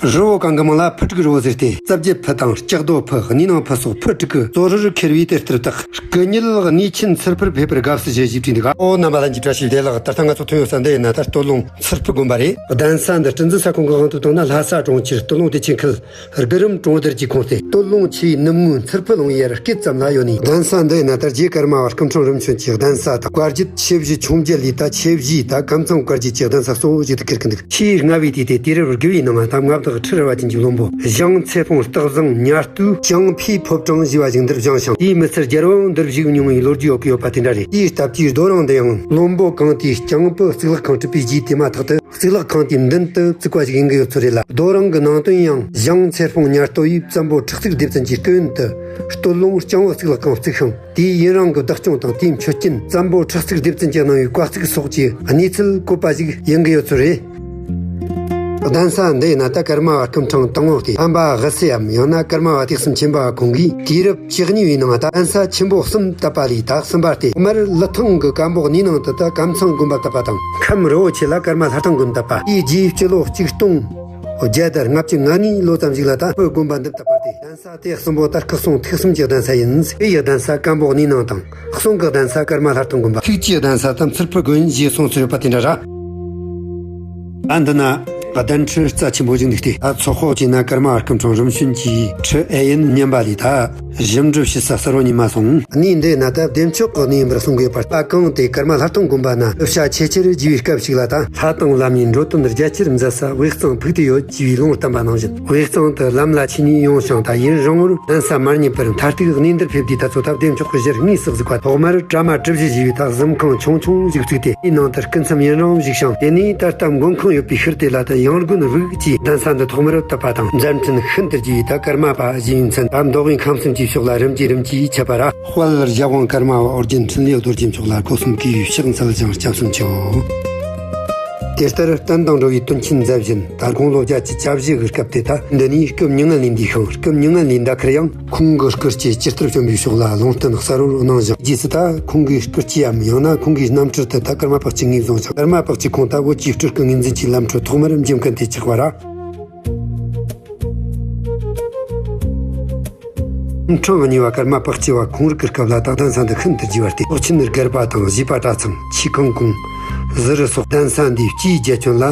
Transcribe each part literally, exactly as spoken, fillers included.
རི་བོ་གང་གི་མིང་ལ་ཕུ་དྲུག་རི་བོ་ཟེར་ཏེ། རྩྭ་བརྒྱད་ཕུ་དང་ལྕགས་རྡོ་ཕུ། གནས་ནང་ཕུ་སོགས་ཕུ་དྲུག་གི་གཙོ་རུ་ཁེར་བའི་དེར་ལྟར་དག་སྐུ་ཉིད་གནས་ཆེན་ཚུར་ཕུར་ཕེབས་པར་དགའ་བསུ་ཞེས་བྲིས་འདུག་ཨོ། རྣམ་པ་ལྷན་རྒྱས་བཀྲ་ཤིས་བདེ་ལེགས། ད་ལྟ་ང་ཚོ་ཐོན་ཡོད་ས་འདི་ཡིན་ན། ད་སྟོད་ལུང་ཚུར་ཕུ་དགོན་པ་རེད། གདན་ས་འདི་སྤྲིན་རྫི་ས་ཁོངས་ཀྱི་དབང་དུ་བཏང་ན། ལྷ་ས་གྲོང་ཁྱེར་སྟོད་ལུང་བདེ་ཆེན་ཁུལ་དགུ་རམ་གྲོང་རྡལ་གྱི་ཁོངས་ཏེ། སྟོད་ལུང་ཆུ་བའི་ནུབ་ངོས་ཚུར་ཕུ་ལུང་ཡར་སྐེད་ཙམ་ལ་ཡོད་ནི། གདན་ས་འདི་ཡིན་ན་ད་རྗེ་ཀརྨ་པ་སྐུ་ཕྲེང་རིམ་བྱོན་གྱི་གདན་ས་དང་། བཀའ་བརྒྱུད་ཆོས་བཞི་མཆོང་བརྒྱད་ལས་ད་ཆོས་བཞི་ད་ཀམ་ཚང་བཀའ་བརྒྱུད་ཀྱི་གདན་ས་གཙོ་བོ་ཞིག་ཏུ་ཁེལ་གྱི་འདུག་ཆུ་བའི་རྔ་བའི་དུས་ཏེ་དུས་རབས་དགུ་བའི་ནང་ད་མངའ་བདག་ཁྲི་རལ་པ་ཅན་གྱི་བློན་པོ་ཞང་ཚེ་སྤོང་སྟག་བཟང་ཉ་སྟོད་ཅང་ཕུའི་ཕོ་བྲང་ཞེས་པ་ཞིག་འདིར་བཞེངས་ཤིང་། དེའི་མི་ཚད་རྒྱལ་པོའང་འདིར་བཞུགས་མྱོང་བའི་ལོ་རྒྱུས་ཡོད་ཀྱི་ཡོད་པ་དེ་འདྲ་རེད། དེའི་སྟབས་ཀྱིས་རྡོ་རིང་འདི་ཡང་བློན་པོ་གང་དེས་ལྕང་བུ་གཙུག་ལག་ཁང་བྲུས་པའི་རྗེས་དེ་མ་ཐག་ཏུ་གཙུག་ལག་ཁང་དེའི་མདུན་དུ་བཙུགས་པ་ཞིག་ཡིན་གྱི་ཡོད་ཚོད་རེད་ལ། རྡོ་རིང་གི་ནང་དོན་ཡང་ཞང་ཚེ་སྤོང་ཉ་སྟོད་ཡིས་བཙན་པོ་ཁྲག་རྩིག་སྡེ་བཙན་གྱི་སྐུ་ཡོན་དུ་སྟོད་ལུང་ལྕང་བུ་གཙུག་ལག་ཁང་བརྩིགས་ཤིང་། དེའི་ཡུན་རིང་གི་བདག་སྐྱོང་དང་། དེའི་མཆོད་རྟེན་བཙན་པོ་ཁྲག་རྩིག་སྡེ་བཙན་གྱིས་གནང་བའི་བཀའ་གཙིགས་སོགས་ཀྱི་གནས་ཚུལ་བཀོད་པ་ཞིག་ཡིན་གྱི་ཡོད་ཚོད་རེད། གདན་ས་འདི་ཡིན་ན་ད་ཀརྨ་པ་སྐུ་ཕྲེང་དང་པོ་སྟེ། ཨམ་པ་དབུ་སེའམ་ཡང་ན་ཀརྨ་པ་ཏེ་གསུམ་ཆེན་པོ་ཁོང་གིས་དུས་རབས་བཅུ་གཉིས་པའི་ནང་ད་གདན་ས་ཆེན་པོ་གསུམ་བཏབ་པ་ལས་ད་གསུམ་པ་སྟེ། ཐོག་མར་ལི་ཐང་གི་ཀ་འབོག་གནས་ནང་དུ་ད་ཀམ་ཚང་དགོན་པ་བཏབ་པ་དང་། ཁམས་རི་བོ་ཆེ་ལ་ཀརྨ་ལྷ་ལྟུང་དགོན་བཏབ་པ། དེའི་རྗེས་སྤྱི་ལོ་གཅིག་སྟོང་བརྒྱད་དང་ལྔ་བཅུ་ང་གཉིས་ལོ་ཙམ་ཞིག་ལ་ད་ཕུ་དགོན་པ་འདི་བཏབ་པ་སྟེ། གདན་ས་དེ་གསུམ་པོ་ད་སྐུ་སྲུང་ཐེག་གསུམ་གྱི་གདན་ས་ཡིན། དེ་ཡི་གདན་ས་ཀམ་པོ་གནས་ནང་དང་། གསུང་གི་གདན་ས་ཀརྨ་ལྷ་ལྟུང་དགོན་པ། ཐུགས་ཀྱི་གདན་ས་ད་ཚུར་ཕུ་དགོན་ཞེས་གསུངས་སུ་ཡོད་པ་དེ་འདྲ་ར། ཨ་འདི་ན་གདན་ཁྲི་རྩ་ཆེན་པོ་ཞིག་འདུག་སྟེ། ད་ཚོགས་གཙོ་བྱས་ན་ཀརྨ་པ་སྐུ་ཕྲེང་རིམ་བྱོན་གྱི་ཁྲི་ཨེ་ཡིན་སྙམ་པ་ལས་ད་ཞིབ་འབྲི་བྱེད་ས་གསར་བ་ཉིད་མ་སོང་། གནས་འདི་ན་ད་བདེ་མཆོག་གི་གནས་ཡིན་པར་གསུང་གི་ཡོད་པ། ད་གང་དེ་ཀརྨ་ལྷ་ལྟུང་དགོན་པ་ན་གླུ་བྱ་ཆེས་ཆེར་རྒྱས་པའི་སྐབས་ཤིག་ལ་ད་ལྷ་དང་ལམ་ཡི་འགྲོ་དོན་རྒྱ་ཆེར་མཛད་ས་དབུས་གཙང་ཕུག་ཏུ་ཡོད་ཅེས་པའི་ལུང་བསྟན་པ་ནང་བཞིན། དབུས་གཙང་དུ་ལམ་ལ་ཆས་ནས་ཡོང་ཞིང་། ད་ཡུན་རིང་བོར་གདན་ས་མ་རྙེད་པར་མཐར་ཐུག་གནས་འདིར་ཕེབས་དུས་ད་གཙོ་ཐབ་བདེ་མཆོག་གི་ཞལ་དངོས་སུ་གཟིགས་པ། ཐོག་མར་བྲ་མ་གྲུ་བཞི་ཞེས་པའི་ད་གཟིམ་ཁང་ཆུང་ཆུང་ཞིག་བཙུགས་ཏེ། དེའི་ནང་དུ་སྐུ་མཚམས་ཡུན་རིང་བཞུགས་ཤིང་། དེ་ནས་ད་ལྟ་མགོན་ཁང་ཡོད་པའི་ཤུལ་དེ་ལ་ད་ཡང་དགོན་དབུས་ཀྱི་གདན་ས་འདི་ཐོག་མར་བཏབ་པ་དང་། མཛད་འཕྲིན་ཤིན་ཏུ་རྒྱས་པའི་ད་ཀརྨ་པ་ཞེས་པའི་མཚན་ད་མདོ་དབུས་ཁམས་གསུམ་གྱི་ཕྱོགས་ལ་རིམ་གྱིས་རིམ་གྱིས་ཁྱབ་པ་ར། དཔལ་རྒྱལ་དབང་ཀརྨ་པ་ཨོ་རྒྱན་འཕྲིན་ལས་རྡོ་རྗེ་མཆོག་ལ་སྒོ་གསུམ་གུས་པས་ཕྱག་འཚལ་ཞིང་སྐྱབས་སུ་མཆིའོ། དེ་ལྟར་བསྟན་དང་འགྲོ་བའི་དོན་ཆེན་མཛད་བཞིན། ད་དགུང་ལོ་བརྒྱད་ཅུ་གྱ་བཞི་གི་སྐབས་དེ་ད་འདི་ནས་སྐུ་མྱ་ངན་ལས་འདས་ཤིང་། སྐུ་མྱ་ངན་ལས་འདའ་ཁར་ཡང་ཁོང་གི་སྐུ་ལྕེ་ཇི་ལྟར་བྱོན་པའི་ཕྱོགས་ལ་ལུང་བསྟན་གསལ་བོར་གནང་ཞིང་། རྗེས་སུ་ད་ཁོང་གི་སྐུ་ལྕེའམ་ཡང་ན་ཁོང་གི་རྣམ་འཕྲུལ་དུ་ད་ཀརྨ་པཀྵི་ངོས་བཟུང་ཞིང་། ཀརྨ་པཀྵི་ཁོང་ད་བོད་ཀྱི་སྤྲུལ་སྐུ་ངོས་འཛིན་གྱི་ལམ་འཕྲུལ་ཐོག་མར་འབྱོན་མཁན་དེ་ཆགས་པ་ར། ཁྲི་གཉིས་པ་ཀརྨ་པཀྵི་པ་ཁོང་རིག་གི་སྐབས་ལ་ད་གདན་ས་འདི་ཤིན་ཏུ་རྒྱས་པ་སྟེ། ཚོགས་ཆེན་སྒར་པ་དང་བཞི་པ་གྲྭ་ཚང་། ཆོས་ཁང་གོང་། ཟུར་རུ་སོགས་གདན་ས་འདིའི་སྤྱིའི་རྒྱ་ཁྱོན་ལ་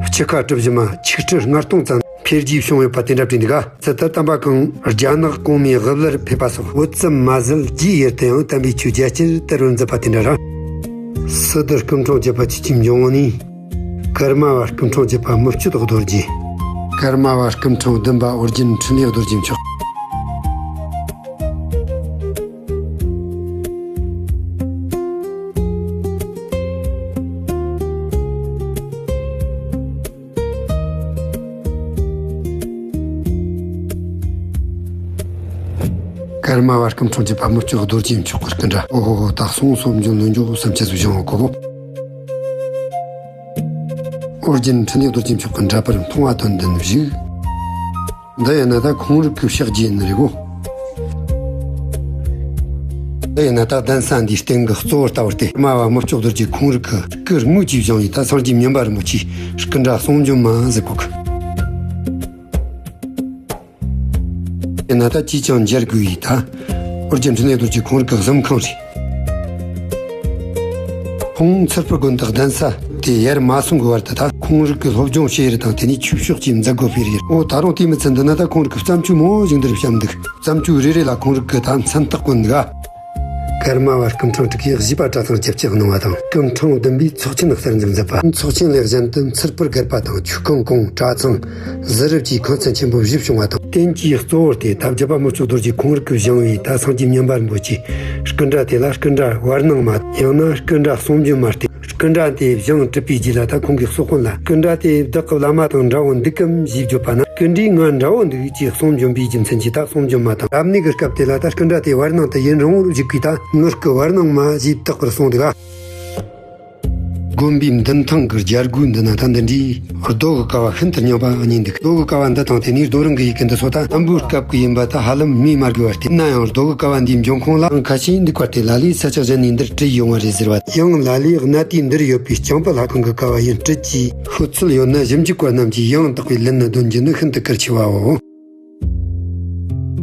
སྤྱི་ཁ་གྲུ་བཞི་མ་ཆིག་ཁྲི་ལྔ་སྟོང་ཙམ་འཕེལ་རྒྱས་བྱུང་ཡོད་པ་དེ་འདྲ་བྲིས་འདུག་ག་ཚུལ་དུ་དམ་པ་གང་རྒྱ་ནག་གོང་མའི་དབུ་བླར་ཕེབས་པ་སོགས་འོད་ཙམ་མ་ཟད་རྗེས་ཡུལ་དུ་ཡང་དམ་པའི་ཆོས་རྒྱ་ཆེར་དར་བར་མཛད་པ་དེ་འདྲ་ར། སི་ཏུ་སྐུ་འཕྲེང་བཅུ་པ་ཆོས་ཀྱི་འབྱུང་བ་ནས། ཀརྨ་པ་སྐུ་འཕྲེང་བཅུ་པ་མི་བསྐྱོད་རྡོ་རྗེ། ཀརྨ་པ་སྐུ་འཕྲེང་བདུན་པ་ཨོ་རྒྱན་འཕྲིན་ལས་རྡོ་རྗེ་མཆོག་ཀརྨ་པ་སྐུ་འཕྲེང་བཅུ་པ་མི་བསྐྱོད་རྡོ་རྗེ་མཆོག་གི་སྐུ་འདྲ། ཨོ་ཧོ་ཧོ། ད་གསུང་སོགས་འབྱོན་ལོ་འཇོག་བསམ་འཆར་སོགས་བྱུང་བ་གོ་བོ། ཨོ་རྒྱན་འཕྲིན་ལས་རྡོ་རྗེ་མཆོག་གི་འདྲ་པར་མཐོང་བ་དོན་ལྡན་བཞུགས། འདི་ཡིན་ན་ད་ཁོང་རིག་གི་ཕྱག་རྗེས་ནི་རེད་གོ། འདི་ཡིན་ན་ད་གདན་ས་འདིའི་རྟེན་གྱི་གཙོ་བོ་ལྟ་བུ་སྟེ། ཀརྨ་པ་མི་བསྐྱོད་རྡོ་རྗེ་ཁོང་རིག་གི་སྐུ་དངོས་ཀྱིས་བཞེངས་པའི་ད་སངས་རྒྱས་མཉན་པ་རིན་པོ་ཆེའི་སྐུ་འདྲ་གསུང་འབྱོན་མ་ཟེར་གོ་གི། དེ་ན་ད་ཅིས་ཀྱང་མཇལ་དགོས་ཡིན། ད་ཨོ་རྒྱན་འཕྲིན་ལས་རྡོ་རྗེ་ཁོང་རིག་གི་གཟིམ་ཁང་རེད། ཁོང་ཚུར་ཕུ་དགོན་དུ་གདན་ས་དེ་ཡར་མ་སོང་གི་བར་དུ་ད་ཁོང་རིག་གི་སློབ་སྦྱོང་བྱེད་ཡུལ་དང་། དེ་ནས་ཆོས་ཕྱོགས་ཀྱི་མཛད་སྒོ་སྤེལ་ཡུལ། ཨོ་ད་རུང་དེའི་མི་ཚད་འདི་ན་ད་ཁོང་རིག་གི་བརྩམས་ཆོས་མང་བོ་ཞིག་འདིར་བཤམས་འདུག་བརྩམས་ཆོས་རེ་རེ་ལ་ཁོང་རིག་གི་ད་མཚན་རྟགས་བཀོད་འདུག་ག་ཀརྨ་པ་སྐུ་ཕྲེང་དྲུག་གིས་བཞི་པ་གྲྭ་ཚང་བཅོ་བརྒྱད་གནང་བ་དང་། སྐུ་ཕྲེང་བདུན་པས་ཚོགས་ཆེན་གསར་འཛུགས་མཛད་པ། ཚོགས་ཆེན་ལས་གཞན་དུ་མཚུར་ཕུ་སྒར་པ་དང་ཆོས་ཁང་གོང་གྲྭ་ཚང་ཟུར་རུབ་ཀྱི་ཁང་ཚན་ཆེན་པོ་བཞི་བྱུང་བ་དང་། རྟེན་གྱི་གཙོ་བོར་དེ་ད་བརྒྱུད་པ་མི་བསྐྱོད་རྡོ་རྗེ་ཁོང་རིག་གིས་བཞེངས་པའི་ད་སངས་རྒྱས་མཉན་པ་རིན་པོ་ཆེའི་སྐུ་འདྲ་དེ་ལ་སྐུ་འདྲ་བར་སྣང་མ་ཡང་ན་སྐུ་འདྲ་གསུང་འབྱོན་མ་སྟེ། སྐུ་འདྲ་དེ་བཞེངས་གྲུབ་པའི་རྗེས་ལ་ད་ཁོང་གིས་སོག་དཔོན་ལ། སྐུ་འདྲ་དེ་བདག་གི་བླ་མ་དང་འདྲ་བོ་འདུག་གམ་ཞེས་བརྗོད་པ་ན། སྐུ་འདྲས་ང་འདྲ་བོ་འདུག་ཅེས་གསུང་འབྱོན་པའི་རྒྱུ་མཚན་གྱིས་ད་གསུང་འབྱོན་མ་དང་། རབ་གནས་ཀྱི་སྐབས་དེ་ལ་ད་སྐུ་འདྲ་དེ་བར་སྣང་དུ་ཡུན་རིང་བོར་བཞུགས་པས་ད་ངུར་སྐུ་བར་སྣང་མ་ཞེས་བཏགས་པར་གསུངས་འདུག་ག་དགོན་པའི་མདུན་ཐང་གི་རྒྱལ་སྒོའི་མདུན་ན་ད་འདི་འདྲའི་རྡོ་གི་ཀ་བ་ཤིན་ཏུ་རྙིང་པ་གཉིས་འདུག་རྡོ་གི་ཀ་བ་འདི་དང་དེ་ནས་རྡོ་རིང་གི་ཡི་གེ་འདི་ཚོ་ད་དམ་པོའི་སྐབས་ཀྱི་ཡིན་པ་ད་ཧ་ལམ་མིས་མ་དགོས་པར་བལྟས། ཡིན་ན་ཡང་རྡོ་གི་ཀ་བ་འདིའི་འབྱུང་ཁུངས་ལའང་ཁ་ཤས་འདུག་པ་སྟེ། ལ་ལས་ས་ཆ་གཞན་ནས་འདིར་བྲིས་ཡོང་བ་རེད་ཟེར་བ། ཡང་ལ་ལས་གནའ་དུས་འདིར་ཡོད་པའི་ལྕང་པ་ལྷ་ཁང་གི་ཀ་བ་ཡིན་སྲིད་ཅེས་ཤོད་ཚུལ་ཡོད་ན། ཞིབ་འཇུག་པ་རྣམས་ཀྱིས་ཡང་དག་པའི་ལན་ནི་འདོན་རྒྱུ་ནི་ཤིན་ཏུ་གལ་ཆེ་བའོ།